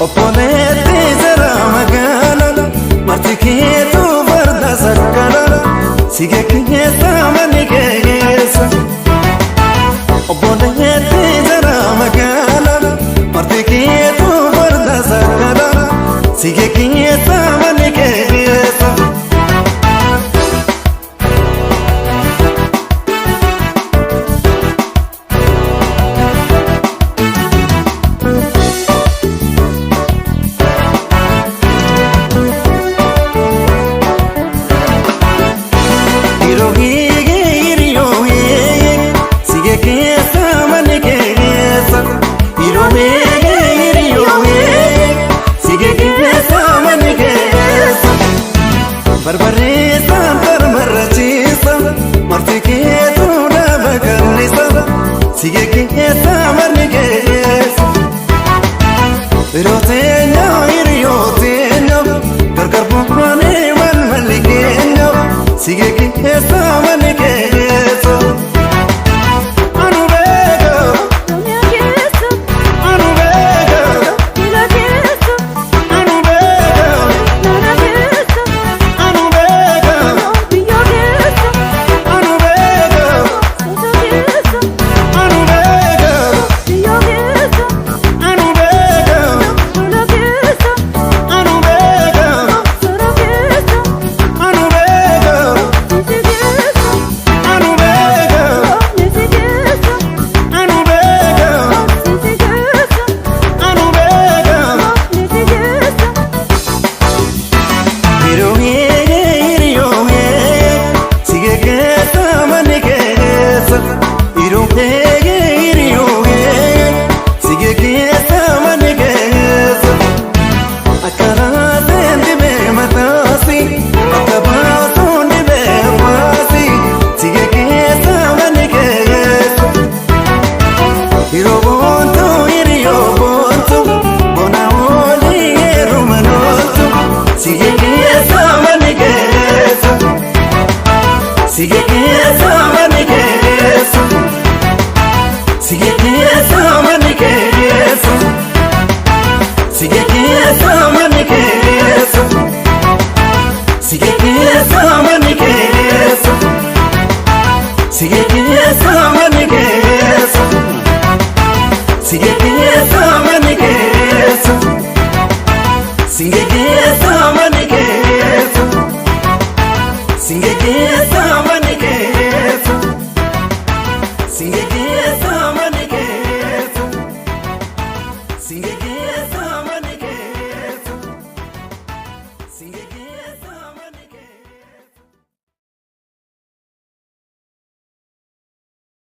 Obboleetti jara magaala marti keetu farda sakkala sige keessa manni keessa. Obboleetti jara magaala marti keetu farda sakkala sige keessa manni keessa. Yeroo eegee yeroo eegee sige keessa manni keessa. Yeroo eegee yeroo eegee sige keessa manni keessa. Barbareessa barbarrachiisa marti keetu dhaaba kallisa sige keessa manni keessa. Yeroo teenyoo yeroo teenyoo gargar bu'anii malmalli keenyoo sige keessa manni keessa. Anu beeka Oromiyaa keessa, anu beeka Jila keessa, anu beeka Nana keessa, anu beeka Biyya keessa, anu beeka Soso keessa, anu beeka Biyya keessa, anu beeka Lola keessa, anu beeka Sora keessa, anu beeka Sisi keessa, anu beeka Nisi keessa, anu beeka Sisi keessa, anu beeka. Nisi keessa. Yeroo eegee yeroo eegee sige keessa manni keessa. Yeroo eegee yeroo eegee sige keessa manni keessa. Akka raaseen dhibee mataasi akka baasuun dhibee baasi sige keessa manni keessa. Yeroo boontu yeroo boontu bona olii yeroo manooltu sige keessa manni keessa. Sige keessa manni keessa. Sige keessa manni keessa. Sige keessa manni keessa. Sige keessa manni keessa. Sige keessa manni keessa. Sige keessa manni keessa. Sige.